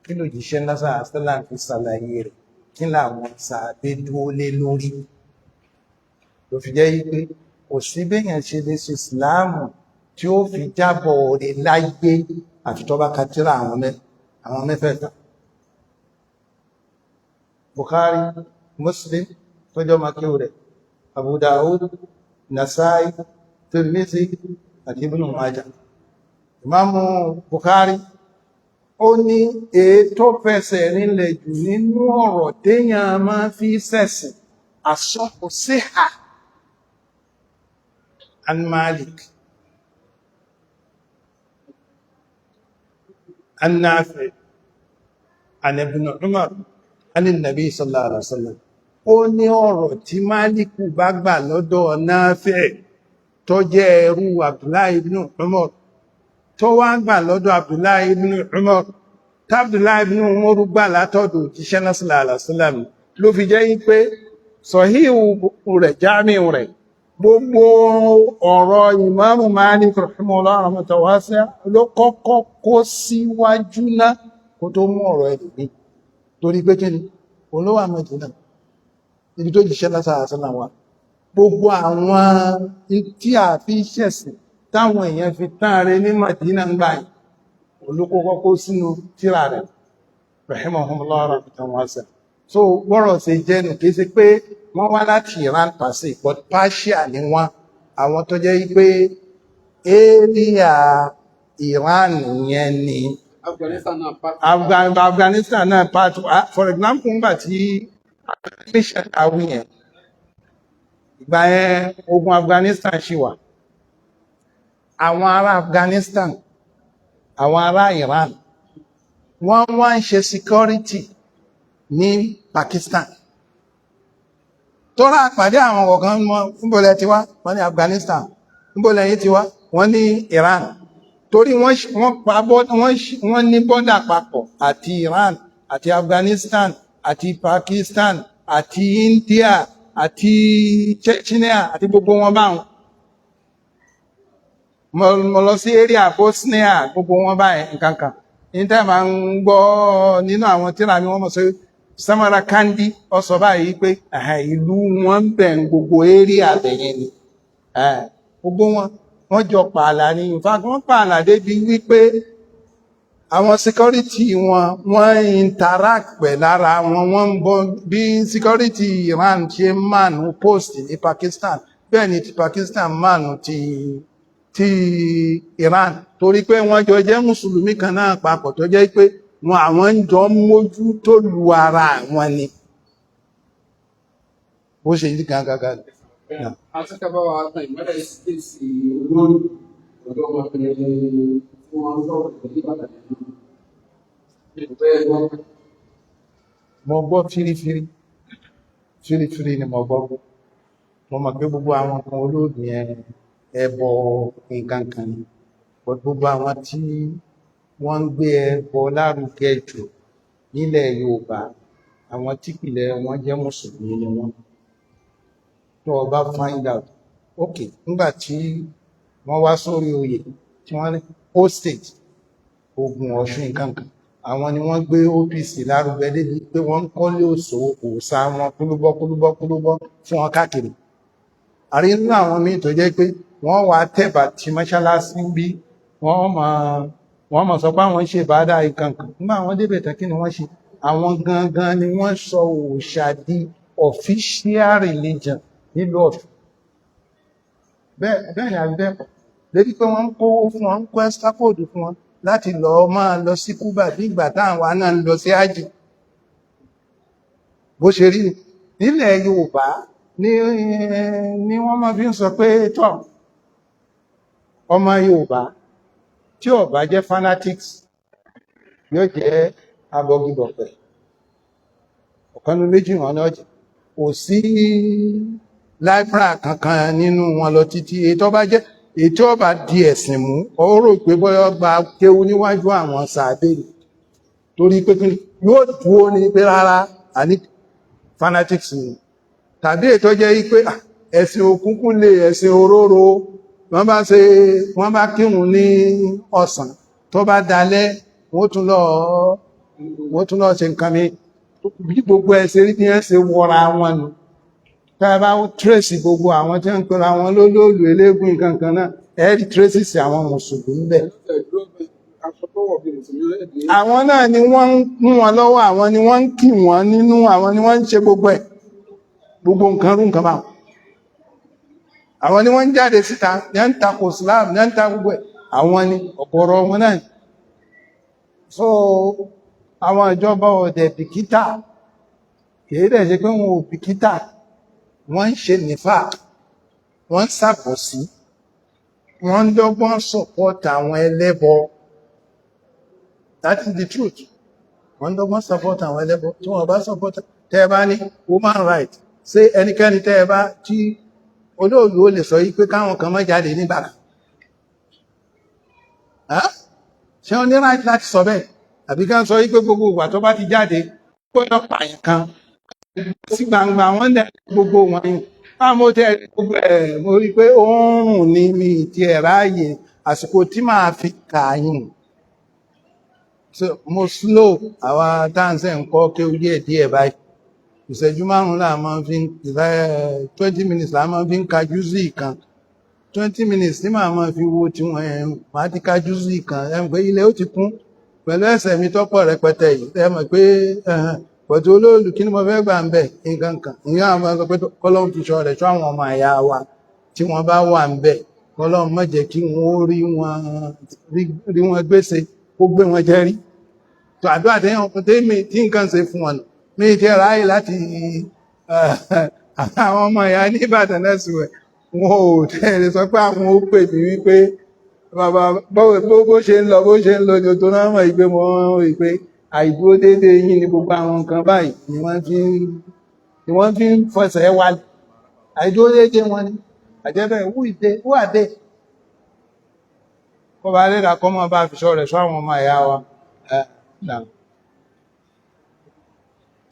kí lòjíṣẹ́ lásán àṣálà fi ṣàlàyé rẹ̀, kí làwọn sàábé dúró lé lórí. Ló fi jẹ́ wípé kò sí béèyàn ṣe lè ṣe ìsìláàmù tí ó fi jábọ̀ rẹ̀ láyé àfi tó bá ka tírà àwọn mẹ́fẹ̀ẹ̀fà: Bukhari, Muslim tó jọ makéwù rẹ̀, Abu Dawud, Nasai, Tirmidhi àti Ibn Majah. Ìmáàmù Bukhari, ó ní èyí tó fẹsẹ̀ rinlẹ̀ jù nínú ọ̀rọ̀ téèyàn máa fi ṣẹ̀sìn, asahhu siha an Malik an Nafi an Ibn Umar an Nabi sallallahu alaihi wasallam. Ó ní ọ̀rọ̀ tí Máàlìkù bá gbà lọ́dọ̀ Nafi, tó jẹ́ ẹrú Abdullahi ibn Umar, tó wá gbà lọ́dọ̀ Abdullahi ibn Umar, tábdullahi ibn Umar gbà látọ̀dọ̀ òjíṣẹ́ náà sallallahu alaihi wasallam, ló fi jẹ́ pé sọ̀híhù rẹ̀, jámíù rẹ̀, gbogbo ọ̀rọ̀ ìmáàmù Malik rahimahullah rahmatan wasi'a ló kọ́kọ́ kó síwájú náà kó tó mú ọ̀rọ̀ ẹlòmíì. Torí pé kí ni? Òun ló wà Mẹ́dínà, ibi tó jíṣẹ́ lásán àṣálà wa. Gbogbo àwọn tí a fi ṣẹ̀sìn táwọn èèyàn fi tán rẹ ní Mẹ́dínà ń gbà yìí, olókókọ́ kó sínú tírà rẹ̀ rahimahullah rahmatan wasi'a. So bọ́rọ̀ ṣe jẹ́ nù, kìí ṣe pé wọ́n wá láti Iran pàṣẹ, but Persia ni wọ́n, àwọn tó jẹ́ pé area Iran yẹn ni. Afghanistan náà part. Afghanistan náà part. For example, nígbà tí mission awi yẹn, ìgbà yẹn ogun Afghanistan ṣì wà, àwọn ará Afghanistan, àwọn ará Iran, wọ́n wá ń ṣe security ní Pakistan. Tó rà pàdé àwọn kọ̀ọ̀kan mọ́, níbo lẹ ti wá? Wọ́n ní Afghanistan. Níbo lẹ̀yin ti wá? Wọ́n ní Iran. Torí wọ́n pa wọ́n ní border papọ̀, àti Iran àti Afghanistan àti Pakistan àti India àti Chechnya àti gbogbo wọn báwọn. Mo lọ sí area Bosnia, gbogbo wọn báyìí, nǹkan kan ní tẹ́ máa ń gbọ́ nínú àwọn tírà mi, wọ́n mọ̀ sí Samarkandi. Ó sọ báyìí pé ìlú wọn ń bẹ̀ ń gbogbo area bẹ̀yẹn ni. Gbogbo wọn wọ́n jọ pààlà ní. In fact, wọ́n pààlà débi wípé àwọn security wọn, wọ́n interact pẹ̀lú ara wọn. Wọ́n ń bọ́ bí security Iran ṣe mánu post ní Pakistan, bẹ́ẹ̀ ni ti Pakistan mánu ti Iran, torí pé wọ́n jọ jẹ́ mùsùlùmí kan náà papọ̀, tó jẹ́ pé wọn àwọn ń jọ mójú tó lu ara wọn ni. Bó ṣe yí gangan. Àti ká bá wa tan ìmọ́lẹ̀ sí olórí ọ̀dọ́ ọmọbìnrin tí wọ́n ń sọ̀rọ̀ ní Ìbàdàn ìpẹ́ gbọ́. Mo gbọ́ fírífírí fírífírí ni mo gbọ́. Mo mọ̀ pé gbogbo àwọn nǹkan olóògùn yẹn, ẹbọ nǹkan kan ni, but gbogbo àwọn tí wọ́n ń gbé ẹbọ lárugẹ jù nílẹ̀ Yorùbá, àwọn típìlẹ̀ wọn jẹ́ mùsùlùmí ni wọ́n. Tó o bá find out, ok, nígbà tí wọ́n wá sórí oyè tí wọ́n ní state Ògùn, Ọ̀ṣun, nǹkan kan, àwọn ni wọ́n gbé OPC lárugẹ débi pé wọ́n ń kọ́lé òṣò òòṣà wọn kúlúbọ́ kúlúbọ́ kúlúbọ́ fún wọn káàkiri. Àrí nínú àwọn míì tó jẹ́ pé wọ́n wá tẹ̀bà tí mọ́ṣáláṣí ń bí, wọ́n mọ̀ sọ pé àwọn ń ṣe ìbádà nǹkan kan. Nígbà àwọn débẹ̀ tán, kí ni wọ́n ṣe? Àwọn gangan ni wọ́n sọ òòṣà di official religion nílùú Ọ̀ṣun. Bẹ́ẹ̀ bẹ́ẹ̀ ni àbí bẹ́ẹ̀ kọ́? Débi pé wọ́n ń kówó fún wọn, ń kó extra code fún wọn láti lọ máa lọ sí Cuba bí ìgbà táwọn náà ń lọ sí ájì. Bó ṣe rí ni nílẹ̀ Yorùbá ní wọ́n máa fi ń sọ pé tọ́ ọmọ Yorùbá tí ó bá jẹ́ fanatics, yóò jẹ́ abọgibọ̀pẹ̀. Ọ̀kan ní méjì wọn náà jẹ́. Kò sí láìpra kankan nínú wọn lọ títí. Ètò bá jẹ́ ètò ọba di ẹ̀sìn mú, ó rò pé bóyá gba kéwú níwájú àwọn sàábé ni, torí pé kí ni yóò dúró ní pé rárá, àní fanatics ni, tàbí ètò jẹ́ wípé ẹ̀sìn òkúnkún lè ẹ̀sìn òróró. Wọ́n bá ṣe, wọ́n bá kírun ní ọ̀sán, tó bá dalẹ́, wọ́n tún lọ ṣe nǹkan mi. Bí gbogbo ẹ̀ ṣe rí bí wọ́n ṣe wọra wọn nù. Tá a bá trace gbogbo àwọn tí wọ́n ń pera wọn lólóòlù, eléégún, nǹkan kan náà, ẹ rí traces àwọn mùsùlùmí bẹ́ẹ̀. Àwọn náà ni wọ́n ń mú wọn lọ́wọ́, àwọn ni wọ́n ń kì wọ́n nínú, àwọn ni wọ́n ń ṣe gbogbo ẹ̀, gbogbo nǹkan rú nǹkan báwọn. Àwọn ni wọ́n ń jáde síta ní à ń takò Islam, ní à ń ta gbogbo ẹ̀. Àwọn ni ọ̀gọ̀rọ̀ wọn náà. So àwọn ìjọba ọ̀dẹ̀ bìkítà. Kìí dẹ̀ ṣe pé wọn ò bìkítà, wọ́n ń ṣe nífà, wọ́n ń ṣàbòsí, wọ́n ń dọ́gbọ́n support àwọn ẹlẹ́bọ. That is the truth. Wọ́n ń dọ́gbọ́n support àwọn ẹlẹ́bọ. Tí wọ́n bá support, tẹ́ ẹ bá ní human right, ṣé ẹnikẹ́ni tẹ́ ẹ bá tí olóòlù ó lè sọ yí pé káwọn kan má jáde nígbà kan? Ṣé wọ́n ní right láti sọ bẹ́ẹ̀? Àbí ká sọ yí pé gbogbo ìgbà tó bá ti jáde, gbọ́dọ̀ pààyàn kan sí gbangba? Wọ́n dẹ̀ gbogbo wọn yìí báwo mo tẹ gbogbo ẹ̀, mo rí i pé ó ń rùn ní mi ti ẹ̀ ráàyè àsìkò tí màá fi kà yín. So mo slow. Àwa táǹsẹ̀ ń kọ́ kéwú díẹ̀ díẹ̀ báyìí, ìṣẹ́jú 5 là máa fi ń, 20 minutes là máa fi ń ka júzì kan. 20 minutes tí màá máa fi wo tiwọn ẹ̀, màá ti ka júzì kan. Ẹ̀ ń pé ilẹ̀ ó ti kún pẹ̀lú ẹsẹ̀ mi tọ́pọ̀ rẹpẹtẹ yìí. Ẹ mọ̀ pé pẹ̀tù olóòlù, kí ni mo fẹ́ gbà ń bẹ̀? Nǹkan kan ìyá àwọn sọ pé kọ́lọ́hún fi ṣọ́ rẹ̀ ṣọ́ àwọn ọmọ àyà wa tí wọ́n bá wà ń bẹ̀. Kọ́lọ́hún má jẹ́ kí wọ́n rí wọn gbèsè kó gbé wọn jẹ́rí tó àdúrà téèyàn tèmi tí nǹkan ṣe fún wọn nù. Mi ti ráyè láti àwọn ọmọ ìyá ní Ìbàdàn náà sì wẹ̀, wọn ò tẹ̀lé sọ pé àwọn ó pè mí wípé bàbá, bó ṣe ń lọ, bó ṣe ń lọ ní o tó náà mọ̀ ìpè mọ́ ìpè àìdúró déédéé yín ní gbogbo àwọn nǹkan báyìí ni wọ́n fi ń fọsẹ̀ wálẹ̀. Àìdúró déédéé wọn ni àjẹbẹ́. Who is they? Who are they? Kó bá lè rà kọ́ mọ́ bá fi ṣọ́ rẹ̀ ṣọ́ àwọn ọmọ ìyá wa. Ẹ̀ náà.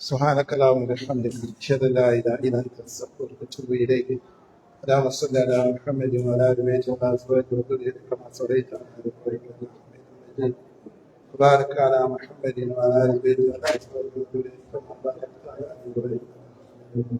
سبحانك اللهم وبحمدك، اشهد ان لا اله الا انت، استغفرك واتوب اليك. اللهم صل على محمد وعلى ال بيته وعلى ازواجه وذريته كما صليت على ال ابراهيم انك حميد مجيد، وبارك على محمد وعلى ال بيته وعلى ازواجه وذريته كما باركت على ال ابراهيم انك حميد مجيد.